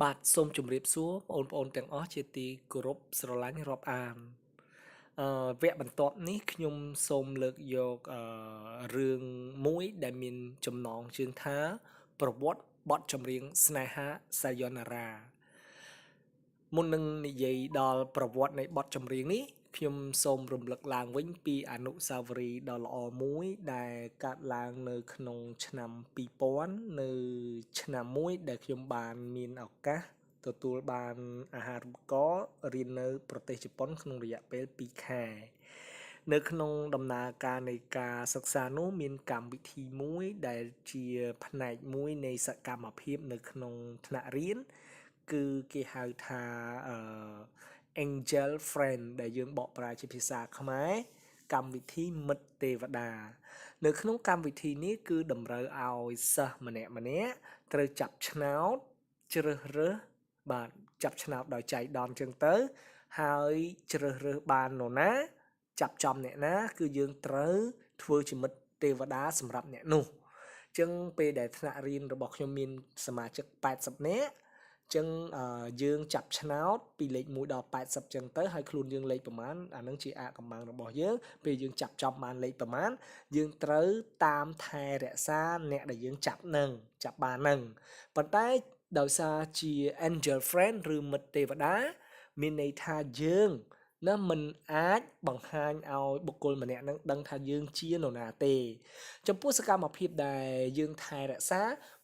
បាទសូមជម្រាបសួរបងប្អូនទាំងអស់ជាទីគោរពស្រឡាញ់រាប់អានវគ្គបន្ទាប់នេះខ្ញុំសូមលើកយករឿងមួយដែលមានចំណងជើងថាប្រវត្តិបទចម្រៀងស្នេហាសាយ៉ូណារ៉ាមុននឹងនិយាយដល់ប្រវត្តិនៃបទចម្រៀងនេះខ្ញុំសូមរំលឹកឡើងវិញពីអនុស្សាវរីយ៍ដ៏ល្អមួយដែលកើតឡើងនៅក្នុងឆ្នាំ2000នៅឆ្នាំមួយដែលខ្ញុំបានមានឱកាសទទួលបានអាហារូបករណ៍រៀននៅប្រទេសជប៉ុនក្នុងរយៈពេល2ខែនៅក្នុងដំណើរការនៃការសិក្សានោះមានកម្មវិធីមួយដែលជាផ្នែកមួយនៃសកម្មភាពនៅក្នុងថ្នាក់រៀនគឺគេហៅថាAngel Friend ដែលយើងបកប្រែជាភាសាខ្មែរកម្មវិធីមិត្តទេវតានៅក្នុងកម្មវិធីនេះគឺតម្រូវឲ្យសិស្សម្នាក់ម្នាក់ត្រូវចាប់ឆ្នោតជ្រើសរើសបាទចាប់ឆ្នោតដោយចៃដន្យចឹងទៅហើយជ្រើសរើសបាននរណាចាប់ចំអ្នកណាគឺយើងត្រូវធ្វើជាមិត្តទេវតាសម្រាប់អ្នកនោះចឹងពេលដែលថ្នាក់រៀនរបស់ខ្ញុំមានសមាជិក80នាក់ចឹងយើងចាប់ឆ្នោតពីលេខ1ដល់80ចឹងទៅហើយខ្លួនយើងលេខប្រមាណអានឹងជាអាកំបាំងរបស់យើងពេលយើងចាប់ចំបានលេខប្រមាណយើងត្រូវតាមថែរក្សាអ្នកដែលយើងចាប់នឹងចាប់បាននឹងប៉ុន្តែដោយសារជា Angel Friend ឬមិត្តទេវតាមានន័យថាយើងណាមិនអាចបង្ហាញឲ្យបុគ្គលម្នាក់នឹងដឹងថាយើងជានរណាទេចំពោះសកម្មភាពដែលយើងថែរក្សា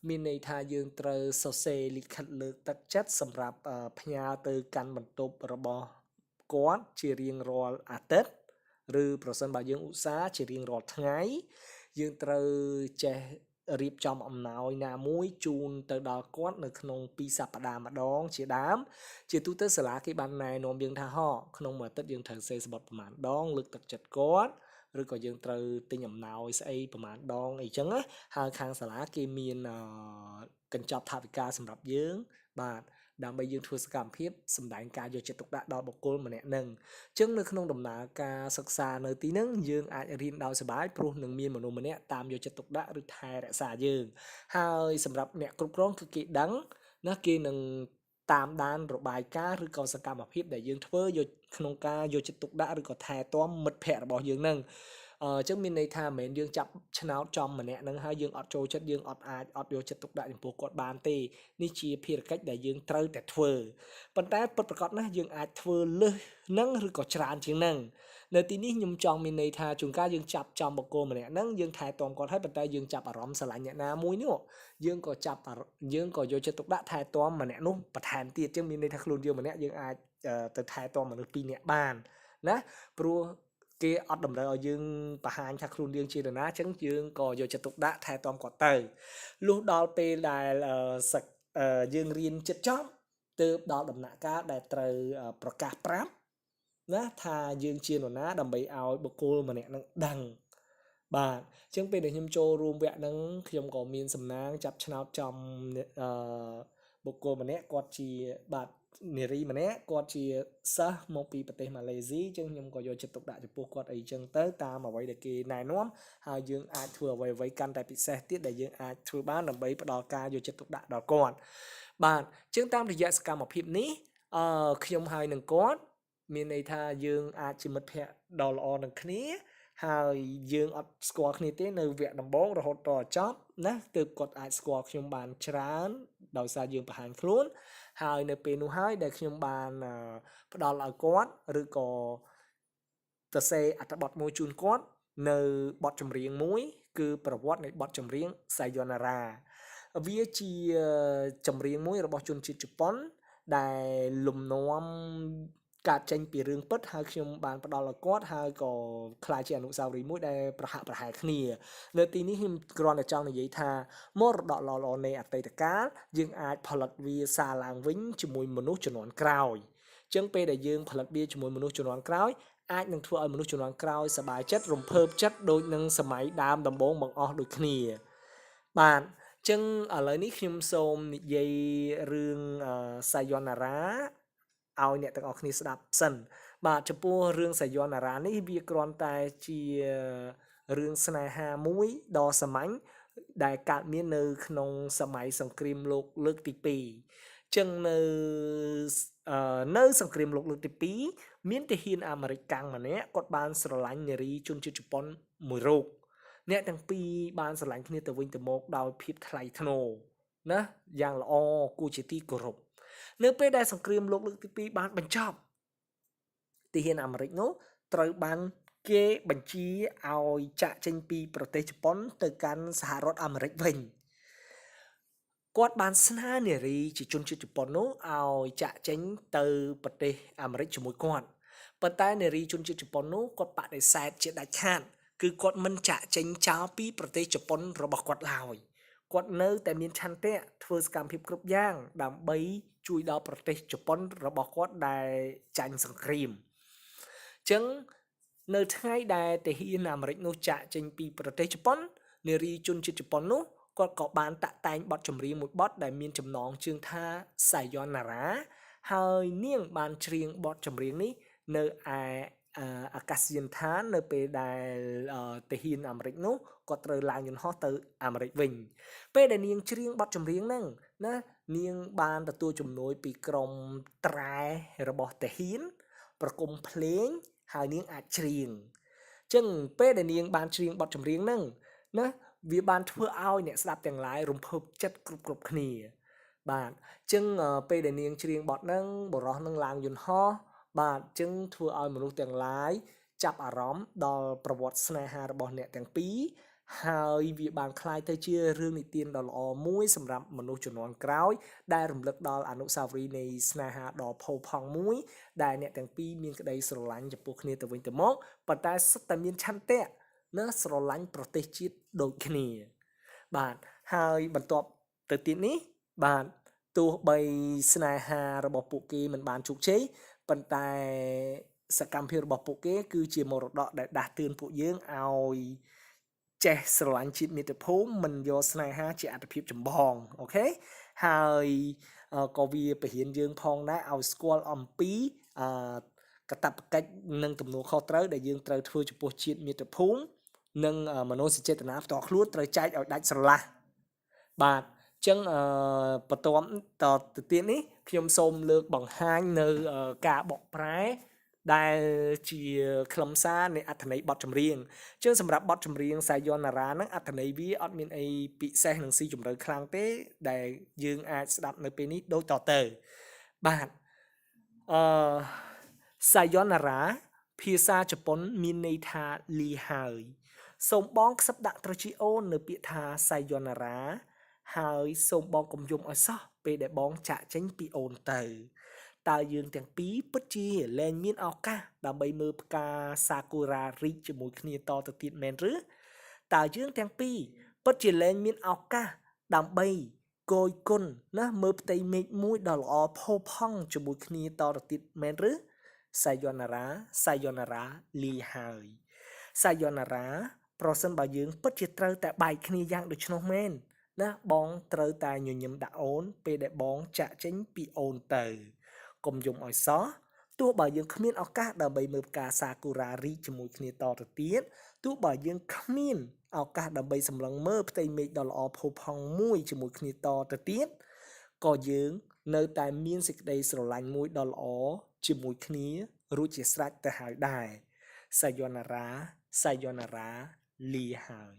មានន័យថាយើងត្រូវសរសេរលិខិតលើកទឹកចិត្តសម្រាប់ផ្ញើទៅកាន់បន្ទប់របស់គាត់ជារៀងរាល់អាទិត្យឬប្រសិនបើយើងឧស្សាហ៍ជារៀងរាល់ថ្ងៃយើងត្រូវចេះរៀបចំអំណោយណាមួយជូនទៅដល់គាត់នៅក្នុង2សប្តាហ៍ម្ដងជាដើមជាទូទៅសាលាគេបានណែនាំយើងថាហោក្នុងមួយអាទិត្យយើងត្រូវសេសបុតប្រហែលដងលើកទឹកចិត្តគាត់ឬក៏យើងត្រូវទិញអំណោយស្អីប្រហែលដងអីចឹងណាហើយខាងសាលាគេមានកញ្ចប់ថវិកាសម្រាប់យើងបាទដើម្បីយើងធ្វើសកម្មភាពសម្ដែងការយកចិត្តទុកដាក់ដល់បុគ្គលម្នាក់នឹងអញ្ចឹងនៅក្នុងដំណើរការសិក្សានៅទីហ្នឹងយើងអាចរៀនដោយសប្បាយព្រោះនឹងមានមនុស្សម្នាក់តាមយកចិត្តទុកដាក់ឬថែរក្សាយើងហើយសម្រាប់អ្នកគ្រប់គ្រងគឺគេដឹងណាគេនឹងតាមដានរបាយការណ៍ឬក៏សកម្មភាពដែលយើងធ្វើយកក្នុងការយកចិត្តទុកដាក់ឬក៏ថែទាំមិត្តភ័ក្តិរបស់យើងនឹងអញ្ចឹងមានន័យថាមិនមែនយើងចាប់ឆ្នោតចំម្នាក់នឹងហើយយើងអត់ចូលចិត្តយើងអត់អាចអត់យកចិត្តទុកដាក់ចំពោះគាត់បានទេនេះជាភារកិច្ចដែលយើងត្រូវតែធ្វើប៉ុន្តែពិតប្រាកដណាស់យើងអាចធ្វើលើសនឹងឬក៏ច្រើនជាងនឹងនៅទីនេះខ្ញុំចង់មានន័យថាជួនកាលយើងចាប់ចំបុគ្គលម្នាក់ហ្នឹងយើងថែទាំគាត់ហើយប៉ុន្តែយើងចាប់អារម្មណ៍ស្រឡាញ់អ្នកណាមួយនោះយើងក៏ចាប់យើងក៏យកចិត្តទុកដាក់ថែទាំម្នាក់នោះបន្ថែមទៀតចឹងមានន័យថាខ្លួនយើងម្នាក់យើងអាចទៅថែទាំមនុស្សពីរនាក់បានណាព្រោះគេអត់តម្រូវឲ្យយើងបង្ហាញថាខ្លួនយើងជានរណាអញ្ចឹងយើងក៏យកចិត្តទុកដាក់ថែទាំគាត់ទៅលុះដល់ពេលដែលសឹកយើងរៀនចិត្តចប់ទើបដល់ដំណាក់កាលដែលត្រូវប្រកាសប្រាប់ណាថាយើងជានរណាដើម្បីឲ្យបុគ្គលម្នាក់នឹងដឹងបាទអញ្ចឹងពេលដែលខ្ញុំចូលរួមវគ្គហ្នឹងខ្ញុំក៏មានសំណាងចាប់ឆ្នោតចំអឺបុគ្គលម្នាក់គាត់ជាបាទនារីម្នាក់គាត់ជាសិស្សមកពីប្រទេសម៉ាឡេស៊ីអញ្ចឹងខ្ញុំក៏យកចិត្តទុកដាក់ចំពោះគាត់អីចឹងទៅតាមអ្វីដែលគេណែនាំហើយយើងអាចធ្វើអ្វីអ្វីកាន់តែពិសេសទៀតដែលយើងអាចធ្វើបានដើម្បីផ្ដល់ការយកចិត្តទុកដាក់ដល់គាត់បាទអញ្ចឹងតាមរយៈសកម្មភាពនេះអឺខ្ញុំហើយនឹងគាត់មានន័យថាយើងអាចជាមិត្តភ័ក្តិដ៏ល្អនឹងគ្នាហើយយើងអត់ស្គាល់គ្នាទេនៅវគ្គដំបូងរហូតដល់ចប់ណាទើបគាត់អាចស្គាល់ខ្ញុំបានច្រើនដោយសារយើងបង្ហាញខ្លួនហើយនៅពេលនោះហើយដែលខ្ញុំបានផ្ដល់ឲ្យគាត់ឬក៏សរសេរអត្ថបទមួយជូនគាត់នៅបទចម្រៀងមួយគឺប្រវត្តិនៃបទចម្រៀងសាយ៉ូណារ៉ាវាជាចម្រៀងមួយរបស់ជនជាតិជប៉ុនដែលលំនាំកើតចេញពីរឿងពិតហើយខ្ញុំបានផ្ដល់ឲ្យគាត់ហើយក៏ក្លាយជាអនុស្សាវរីយ៍មួយដែលប្រហាក់ប្រហែលគ្នានៅទីនេះខ្ញុំគ្រាន់តែចង់និយាយថាមរតកល្អៗនៃអតីតកាលយើងអាចផលិតវាសារឡើងវិញជាមួយមនុស្សជំនាន់ក្រោយចឹងពេលដែលយើងផលិតវាជាមួយមនុស្សជំនាន់ក្រោយអាចនឹងធ្វើឲ្យមនុស្សជំនាន់ក្រោយសប្បាយចិត្តរំភើបចិត្តដូចនឹងសម័យដើមដំបូងបង្អស់ដូចគ្នាបាទចឹងឥឡូវនេះខ្ញុំសូមនិយាយរឿងសាយ៉ូណារ៉ាឲ្យអ្នកទាំងអស់គ្នាស្ដាប់សិនបាទចំពោះរឿងសាយ៉ូណារ៉ានេះវាគ្រាន់តែជារឿងស្នេហាមួយដ៏សាមញ្ញដែលកើតមាននៅក្នុងសម័យសង្គ្រាមលោកលើកទី2 ចឹងនៅសង្គ្រាមលោកលើកទី2មានទាហានអាមេរិកកាំងម្នាក់គាត់បានស្រឡាញ់នារីជនជាតិជប៉ុនមួយរូបអ្នកទាំងពីរបានស្រឡាញ់គ្នាទៅវិញទៅមកដោយភាពថ្លៃថ្នូរណាយ៉ាងល្អគួរជាទីគោរពនៅពេលដែលសង្គ្រាមលោកលើកទី2បានបញ្ចប់ទាហានអាមេរិកនោះត្រូវបានគេបញ្ជាឲ្យចាក់ចេញពីប្រទេសជប៉ុនទៅកាន់សហរដ្ឋអាមេរិកវិញគាត់បានស្នើនារីជាជនជាតិជប៉ុននោះឲ្យចាក់ចេញទៅប្រទេសអាមេរិកជាមួយគាត់ប៉ុន្តែនារីជនជាតិជប៉ុននោះគាត់បដិសេធជាដាច់ខាតគឺគាត់មិនចាក់ចេញចោលពីប្រទេសជប៉ុនរបស់គាត់ឡើយគាត់នៅតែមានឆន្ទៈធ្វើសកម្មភាពគ្រប់យ៉ាងដើម្បីជួយដល់ប្រទេសជប៉ុនរបស់គាត់ដែលចាញ់សង្គ្រាមអញ្ចឹងនៅថ្ងៃដែលទាហានអាមេរិកនោះចាក់ចេញពីប្រទេសជប៉ុននារីជនជាតិជប៉ុននោះគាត់ក៏បានតាក់តែងបទចម្រៀងមួយបទដែលមានចំណងជើងថាសាយ៉ណារ៉ាហើយនាងបានច្រៀងបទចម្រៀងនេះនៅឯអាកាសយានដ្ឋាននៅពេលដែលទាហានអាមេរិកនោះគាត់ត្រូវឡើងយន្តហោះទៅអាមេរិកវិញពេលដែលនាងច្រៀងបទចម្រៀងហ្នឹងណានាងបានទទួលជំនួយពីក្រុមត្រែរបស់ទាហានប្រគំភ្លេងហើយនាងអាចច្រៀងអញ្ចឹងពេលដែលនាងបានច្រៀងបទចម្រៀងហ្នឹងណាវាបានធ្វើឲ្យអ្នកស្ដាប់ទាំងឡាយរំភើបចិត្តគ្រប់គ្នាបាទអញ្ចឹងពេលដែលនាងច្រៀងបទហ្នឹងបុរសហ្នឹងឡើងយន្តហោះបាទអញ្ចឹងធ្វើឲ្យមនុស្សទាំងឡាយចាប់អារម្មណ៍ដល់ប្រវត្តិស្នេហារបស់អ្នកទាំងពីរហើយវាបានក្លាយទៅជារឿងនិទានដ៏ល្អមួយសម្រាប់មនុស្សជំនាន់ក្រោយដែលរំលឹកដល់អនុស្សាវរីយ៍នៃស្នេហាដ៏ផូរផង់មួយដែលអ្នកទាំងពីរមានក្តីស្រឡាញ់ចំពោះគ្នាទៅវិញទៅមកប៉ុន្តែសុទ្ធតែមានឆន្ទៈណាស្រឡាញ់ប្រទេសជាតិដូចគ្នាបាទហើយបន្ទាប់ទៅទៀតនេះបាទទោះបីស្នេហារបស់ពួកគេមិនបានជោគជ័យប៉ុន្តែសកម្មភាពរបស់ពួកគេគឺជាមរតកដែលដាស់តឿនពួកយើងឲ្យចេះស្រឡាញ់ជាតិមាតុភូមិមិនយកស្នេហាជាអត្ថិភាពចម្បងអូខេហើយក៏វាបរិញ្ញាយើងផងដែរឲ្យស្គាល់អំពីកាតព្វកិច្ចនិងទំនួលខុសត្រូវដែលយើងត្រូវធ្វើចំពោះជាតិមាតុភូមិនិងមនោសញ្ចេតនាផ្ទាល់ខ្លួនត្រូវចែកឲ្យដាច់ស្រឡះបាទអញ្ចឹងបន្ទាប់តទៅទៀតនេះខ្ញុំសូមលើកបង្ហាញនៅការបកប្រែដែលជាខ្លឹមសារនៃអត្ថន័យបទចម្រៀងអញ្ចឹងសម្រាប់បទចម្រៀងសាយ៉ណារ៉ាហ្នឹងអត្ថន័យវាអត់មានអីពិសេសនិងស៊ីជម្រៅខ្លាំងទេដែលយើងអាចស្ដាប់នៅពេលនេះដូចតទៅបាទអឺសាយ៉ណារ៉ាភាសាជប៉ុនមានន័យថាលីហើយសូមបងខ្សឹបដាក់ត្រចៀកអូននៅពាក្យថាសាយ៉ណារ៉ាហើយសូមបងកុំយំឲ្យសោះពេលដែលបងចាក់ចេញពីអូនទៅតើយើងទាំងពីរពិតជាលែងមានឱកាសដើម្បីមើលផ្កាសាគូរ៉ារីកជាមួយគ្នាតទៅទៀតមែនឬតើយើងទាំងពីរពិតជាលែងមានឱកាសដើម្បីគយគន់ណាមើលផ្ទៃមេឃមួយដ៏ល្អផូរផង់ជាមួយគ្នាតទៅទៀតមែនឬសាយ៉ណារ៉ាសាយ៉ណារ៉ាលីហើយសាយ៉ណារ៉ាប្រសិនបើយើងពិតជាត្រូវតែបែកគ្នាយ៉ាងដូច្នោះមែនណាបងត្រូវតែញញឹមដាក់អូនពេលដែលបងចាក់ចេញពីអូនទៅកុំយំឲ្យសោះទោះបើយើងគ្មានឱកាសដើម្បីមើលផ្កាសាគូរ៉ារីកជាមួយគ្នាតទៅទៀតទោះបើយើងគ្មានឱកាសដើម្បីសម្លឹងមើលផ្ទៃមេឃដ៏ល្អផូរផង់មួយជាមួយគ្នាតទៅទៀតក៏យើងនៅតែមានសេចក្តីស្រឡាញ់មួយដ៏ល្អជាមួយគ្នារួចជាស្រេចទៅហើយដែរសាយ៉ណារ៉ាសាយ៉ណារ៉ាលីហើយ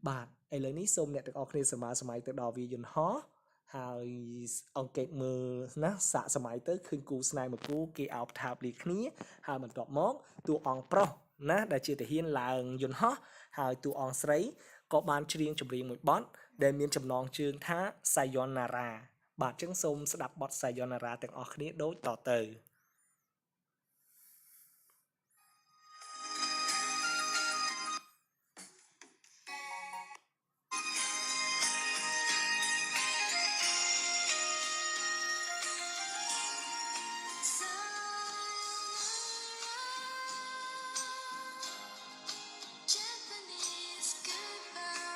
បាទឥឡូវនេះសូមអ្នកទាំងអស់គ្នាសមាសម័យទៅដល់វាយន្តហោះហើយអង្កេតមើលណាសាកសម័យទៅឃើញគូស្នេហ៍មួយគូគេអោបថើបលាគ្នាហើយបន្ទាប់មកតួអង្គប្រុសណាដែលជាទាហានឡើងយន្តហោះហើយតួអង្គស្រីក៏បានច្រៀងចម្រៀងមួយបទដែលមានចំណងជើងថាសាយ៉ណារ៉ាបាទអញ្ចឹងសូមស្ដាប់បទសាយ៉ណារ៉ាទាំងអស់គ្នាដូចតទៅ Japanese goodbye.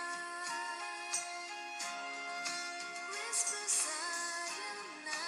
Whisper sayonara.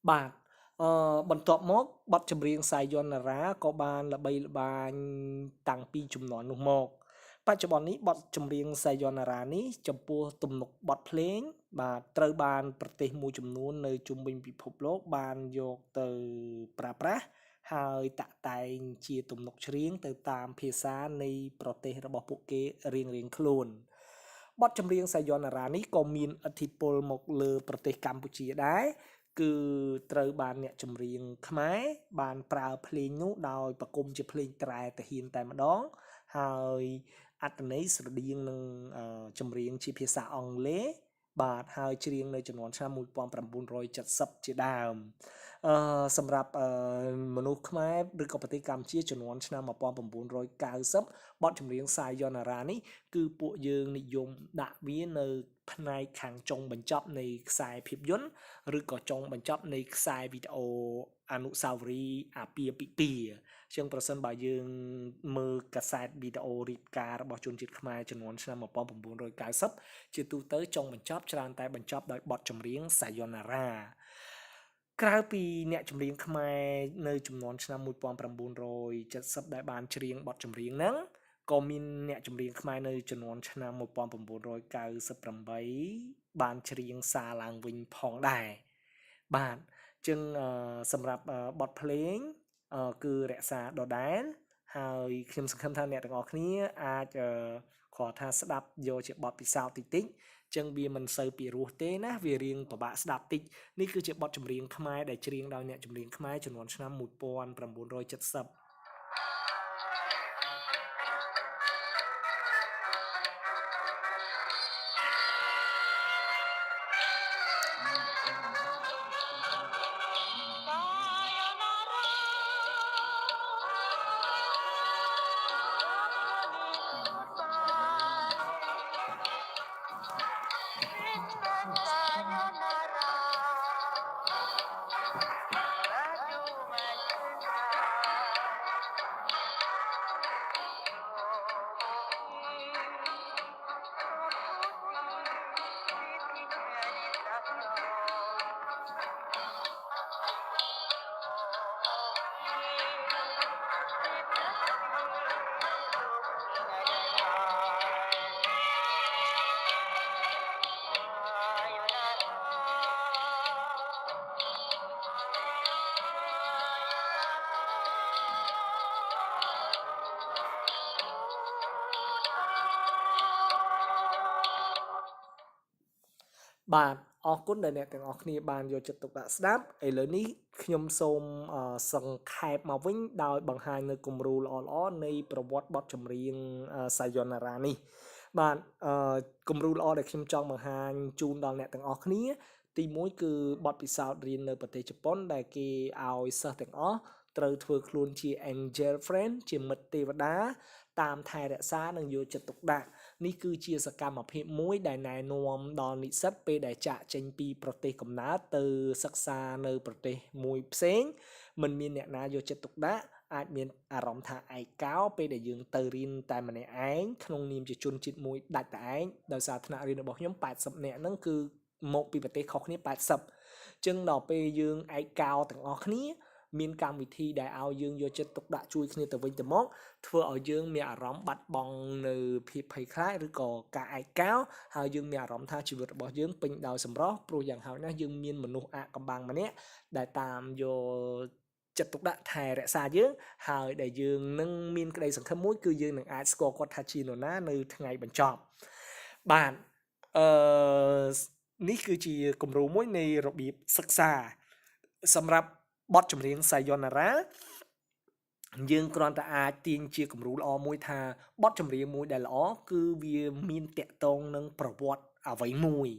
បាទអឺបន្ទាប់មកបទចម្រៀងសាយនរ៉ាក៏បានល្បីល្បាញតាំងពីជំនាន់នោះមកបច្ចុប្បន្ននេះបទចម្រៀងសាយនរ៉ានេះចំពោះទំនុកបទភ្លេងបាទត្រូវបានប្រទេសមួយចំនួននៅជុំវិញពិភពលោកបានយកទៅប្រើប្រាស់ហើយតាក់តែងជាទំនុកច្រៀងទៅតាមភាសានៃប្រទេសរបស់ពួកគេរៀងៗខ្លួនបទចម្រៀងសាយនរ៉ានេះក៏មានឥទ្ធិពលមកលើប្រទេសកម្ពុជាដែរគឺត្រូវបានអ្នកចម្រៀងខ្មែរបានប្រើភ្លេងនោះដោយប្រគំជាភ្លេងត្រែទាហានតែម្ដងហើយអត្ថន័យស្រដៀងនឹងចម្រៀងជាភាសាអង់គ្លេសបាទហើយច្រៀងនៅជំនាន់ឆ្នាំ1970ជាដើមអឺសម្រាប់មនុស្សខ្មែរឬក៏ប្រទេសកម្ពុជាជំនាន់ឆ្នាំ1990បទចម្រៀងសាយនរ៉ានេះគឺពួកយើងនិយមដាក់វានៅផ្នែកខាងចុងបញ្ចប់នៃខ្សែភាពយន្តឬក៏ចុងបញ្ចប់នៃខ្សែវីដេអូអនុស្សាវរីយ៍អាពាហ៍ពិពាហ៍ជាងប្រសិនបើយើងមើលកាសែតវីដេអូរៀបការរបស់ជនជាតិខ្មែរជំនាន់ឆ្នាំ1990ជាទូទៅចុងបញ្ចប់ច្រើនតែបញ្ចប់ដោយបទចម្រៀងសាយនរ៉ាក្រៅពីអ្នកចម្រៀងខ្មែរនៅជំនាន់ឆ្នាំ1970ដែលបានច្រៀងបទចម្រៀងហ្នឹងក៏មានអ្នកចម្រៀងខ្មែរនៅជំនាន់ឆ្នាំ1998បានច្រៀងសារឡើងវិញផងដែរបាទចឹងសម្រាប់បទភ្លេងគឺរក្សាដដែលហើយខ្ញុំសង្ឃឹមថាអ្នកទាំងអស់គ្នាអាចគ្រាន់ថាស្ដាប់យកជាបទពិសោធន៍តិចតិចចឹងវាមិនសូវពីរោះទេណាវារៀងពិបាកស្ដាប់តិចនេះគឺជាបទចម្រៀងខ្មែរដែលច្រៀងដោយអ្នកចម្រៀងខ្មែរជំនាន់ឆ្នាំ1970បាទអរគុណដែលអ្នកទាំងអស់គ្នាបានយកចិត្តទុកដាក់ស្ដាប់ឥឡូវនេះខ្ញុំសូមសង្ខេបមកវិញដោយបង្ហាញនៅគំរូល្អៗនៃប្រវត្តិបទចម្រៀងសាយនរ៉ានេះបាទគំរូល្អដែលខ្ញុំចង់បង្ហាញជូនដល់អ្នកទាំងអស់គ្នាទី1គឺបទពិសោធន៍រៀននៅប្រទេសជប៉ុនដែលគេឲ្យសិស្សទាំងអស់ត្រូវធ្វើខ្លួនជា angel friend ជាមិត្តទេវតាតាមថែរក្សានិងយកចិត្តទុកដាក់នេះគឺជាសកម្មភាពមួយដែលណែនាំដល់និស្សិតពេលដែលចាកចេញពីប្រទេសកំណើតទៅសិក្សានៅប្រទេសមួយផ្សេងមិនមានអ្នកណាយកចិត្តទុកដាក់អាចមានអារម្មណ៍ថាឯកោពេលដែលយើងទៅរៀនតែម្នាក់ឯងក្នុងនាមជាជនជាតិមួយដាច់តែឯងដោយសារថ្នាក់រៀនរបស់ខ្ញុំ80នាក់ហ្នឹងគឺមកពីប្រទេសខុសគ្នា80ចឹងដល់ពេលយើងឯកោទាំងអស់គ្នាមានកម្មវិធីដែលឲ្យយើងយកចិត្តទុកដាក់ជួយគ្នាទៅវិញទៅមកធ្វើឲ្យយើងមានអារម្មណ៍បាត់បង់នៅភាពភ័យខ្លាចឬក៏ការឯកោហើយយើងមានអារម្មណ៍ថាជីវិតរបស់យើងពេញដោយសម្រស់ព្រោះយ៉ាងហោចណាស់យើងមានមនុស្សអាកំបាំងម្នាក់ដែលតាមយកចិត្តទុកដាក់ថែរក្សាយើងហើយដែលយើងនឹងមានក្តីសង្ឃឹមមួយគឺយើងនឹងអាចស្គាល់គាត់ថាជានរណានៅថ្ងៃបញ្ចប់បាទអឺនេះគឺជាគំរូមួយនៃរបៀបសិក្សាសម្រាប់បទចម្រៀងសាយនរ៉ាយើងគ្រាន់តែអាចទាញជាគំរូល្អមួយថាបទចម្រៀងមួយដែលល្អគឺវាមានតាក់ទងនឹងប្រវត្តិអ្វីមួយ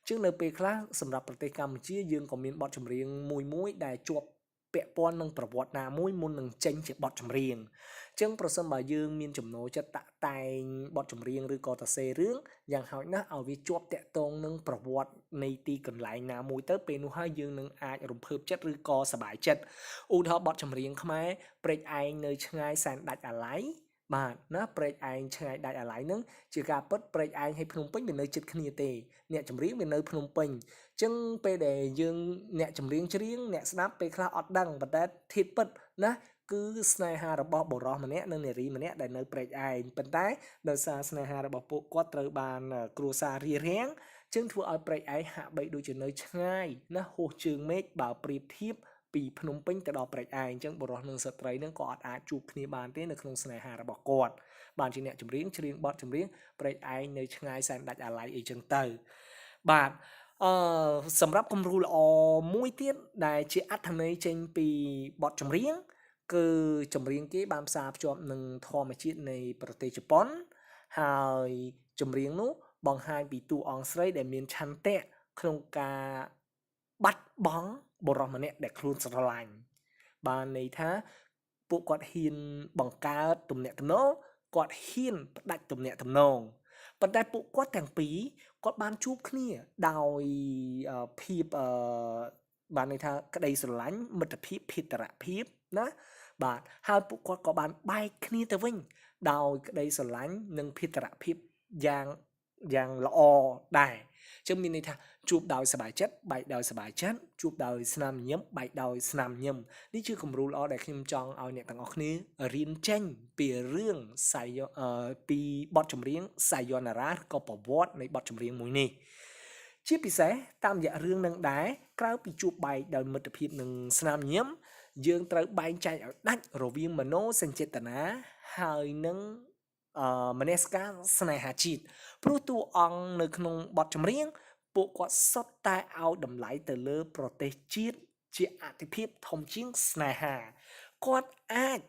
ជាងនៅពេលខ្លះសម្រាប់ប្រទេសកម្ពុជាយើងក៏មានបទចម្រៀងមួយមួយដែលជាប់ពាក់ព័ន្ធនឹងប្រវត្តិណាមួយមុននឹងចេញជាបទចម្រៀងអញ្ចឹងប្រសិនបើយើងមានចំណូលចិត្តតាក់តែងបទចម្រៀងឬក៏សរសេររឿងយ៉ាងហោចណាស់ឲ្យវាជាប់តាក់ទងនឹងប្រវត្តិនៃទីកន្លែងណាមួយទៅពេលនោះហើយយើងនឹងអាចរំភើបចិត្តឬក៏សប្បាយចិត្តឧទាហរណ៍បទចម្រៀងខ្មែរព្រែកឯងនៅឆ្ងាយសែនដាច់អាល័យ បាទណាព្រែកឯងឆ្ងាយដាច់អាឡ័យហ្នឹងជាការពិតព្រែកឯងហើយភ្នំពេញវានៅជិតគ្នាទេអ្នកចម្រៀងវានៅភ្នំពេញអញ្ចឹងពេលដែលយើងអ្នកចម្រៀងច្រៀងអ្នកស្ដាប់ពេលខ្លះអត់ដឹងប៉ុន្តែធាតុពិតណាគឺស្នេហារបស់បុរសម្នាក់និងនារីម្នាក់ដែលនៅព្រែកឯងប៉ុន្តែដោយសារស្នេហារបស់ពួកគាត់ត្រូវបានគ្រួសាររារាំងចឹងធ្វើឲ្យព្រែកឯងហាក់បីដូចជានៅឆ្ងាយណាហួសជើងមេឃបើប្រៀបធៀបពីភ្នំពេញទៅដល់ព្រែកឯងអញ្ចឹងបុរសនិងស្ត្រីនឹងក៏អត់អាចជួបគ្នាបានទេនៅក្នុងស្នេហារបស់គាត់បានជាអ្នកចម្រៀងច្រៀងបទចម្រៀងព្រែកឯងនៅឆ្ងាយសែនដាច់អាឡ័យអីចឹងទៅបាទអឺសម្រាប់គំរូល្អមួយទៀតដែលជាអត្ថន័យចេញពីបទចម្រៀងគឺចម្រៀងគេបានផ្សារភ្ជាប់នឹងធម្មជាតិនៃប្រទេសជប៉ុនហើយចម្រៀងនោះបង្ហាញពីតួអង្គស្រីដែលមានឆន្ទៈក្នុងការបាត់បង់បុរសម្នាក់ដែលខ្លួនស្រឡាញ់បានន័យថាពួកគាត់ហ៊ានបង្កើតទំនាក់ទំនងគាត់ហ៊ានផ្ដាច់ទំនាក់ទំនងប៉ុន្តែពួកគាត់ទាំងពីរគាត់បានជួបគ្នាដោយភាពបានន័យថាក្តីស្រឡាញ់មិត្តភាពភេទរភាពណាបាទហើយពួកគាត់ក៏បានបែកគ្នាទៅវិញដោយក្តីស្រឡាញ់និងភេទរភាពយ៉ាងយ៉ាងល្អដែរចឹងមានន័យថាជួបដោយសប្បាយចិត្តបែកដោយសប្បាយចិត្តជួបដោយស្នាមញញឹមបែកដោយស្នាមញញឹមនេះជាគំរូល្អដែលខ្ញុំចង់ឲ្យអ្នកទាំងអស់គ្នារៀនចេញពីរឿងសាយពីបទចម្រៀងសាយណារ៉ាក៏ប្រវត្តិនៃបទចម្រៀងមួយនេះជាពិសេសតាមរយៈរឿងនឹងដែរក្រៅពីជួបបែកដោយមិត្តភាពនិងស្នាមញញឹមយើងត្រូវបែងចែកឲ្យដាច់រវាងមโนសញ្ចេតនាហើយនឹងមនសិការស្នេហាជាតិព្រោះតួអង្គនៅក្នុងបទចម្រៀងពួកគាត់សុទ្ធតែឲ្យតម្លៃទៅលើប្រទេសជាតិជាអតិភិបធំជាងស្នេហាគាត់អាច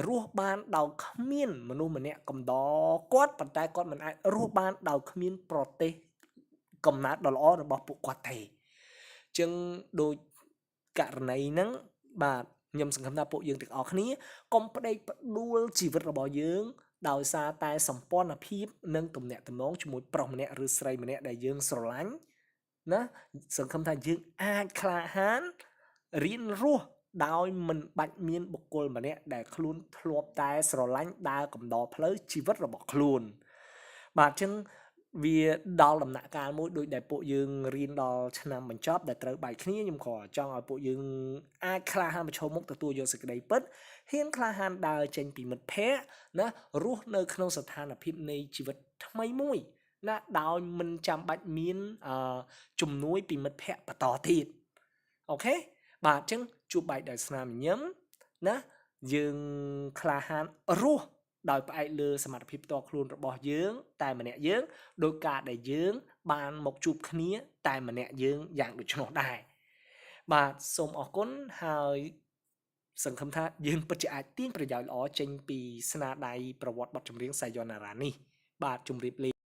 រស់បានដោយគ្មានមនុស្សម្នាក់កំដរគាត់ប៉ុន្តែគាត់មិនអាចរស់បានដោយគ្មានប្រទេសកំណើតដ៏ល្អរបស់ពួកគាត់ទេចឹងដូចករណីហ្នឹងបាទខ្ញុំសង្ឃឹមថាពួកយើងទាំងអស់គ្នាកុំផ្ដេកផ្ដួលជីវិតរបស់យើងដោយសារតែសម្ព័ន្ធភាពនិងទំនាក់ទំនងជាមួយប្រុសម្នាក់ឬស្រីម្នាក់ដែលយើងស្រឡាញ់ណាសង្ឃឹមថាយើងអាចក្លាហានរៀនរស់ដោយមិនបាច់មានបុគ្គលម្នាក់ដែលខ្លួនធ្លាប់តែស្រឡាញ់ដើរកំដរផ្លូវជីវិតរបស់ខ្លួនបាទអញ្ចឹងវាដល់ដំណាក់កាលមួយដូចដែលពួកយើងរៀនដល់ឆ្នាំបញ្ចប់ដែលត្រូវបែកគ្នាខ្ញុំក៏ចង់ឲ្យពួកយើងអាចក្លាហានប្រឈមមុខទទួលយកសេចក្តីពិតហ៊ានក្លាហានដើរចេញពីមិត្តភ័ក្តិណារស់នៅក្នុងស្ថានភាពនៃជីវិតថ្មីមួយណាដោយមិនចាំបាច់មានជំនួយពីមិត្តភ័ក្តិបន្តទៀតអូខេបាទអញ្ចឹងជួបបែកដោយស្នាមញញឹមណាយើងក្លាហានរស់ដោយផ្អែកលើសមត្ថភាពផ្ទាល់ខ្លួនរបស់យើងតែម្នាក់យើងដោយការដែលយើងបានមកជួបគ្នាតែម្នាក់យើងយ៉ាងដូច្នោះដែរបាទសូមអរគុណហើយសង្ឃឹមថាយើងពិតជាអាចទាញប្រយោជន៍ល្អចេញពីស្នាដៃប្រវត្តិបទចម្រៀងសាយ៉ូណារ៉ានេះបាទជម្រាបលា។